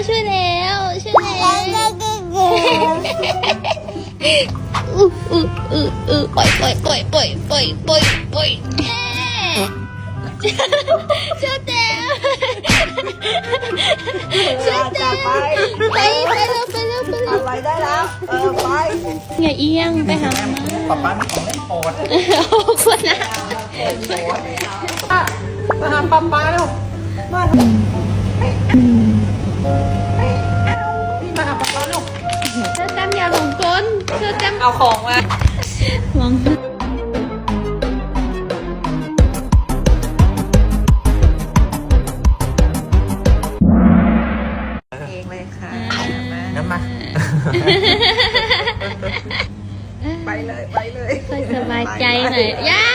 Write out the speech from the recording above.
ຊ່ວຍແລ້ວ ຊ່ວຍແລ້ວ ອື ອື ອື ອື ປ່ອຍ ປ່ອຍ ປ່ອຍ ເຈົ້າແຕ້ມ ເຈົ້າແຕ້ມ ໄປ ໄປແລ້ວ ໄປແລ້ວ ໄປແລ້ວ ໄປໄດ້ແລ້ວ ເອີ ໄປ ຢ່າອຽງ ໄປຫາ ປ້າ ປ້າມີຂອງເລ່ນໂປດ ໂອ້ ຄົນນະ ມາຫາປ້າ ປ້າເລັວ ມາ ເຮີ້ຍ ເຮີ້ຍ ມາຫາປ້າ ປ້າເລັວ ເຊີແຕ້ມຢ່າຫຼົງກົນ ເຊີແຕ້ມເອົາຂອງມາ ຫວັງ ເອງເລີຍຄ່ະ ອ່າ ມາ ນຳມາ ໄປເລີຍ ໄປເລີຍ ຄ່ອຍສະບາຍໃຈໜ້ອຍ ຢ່າ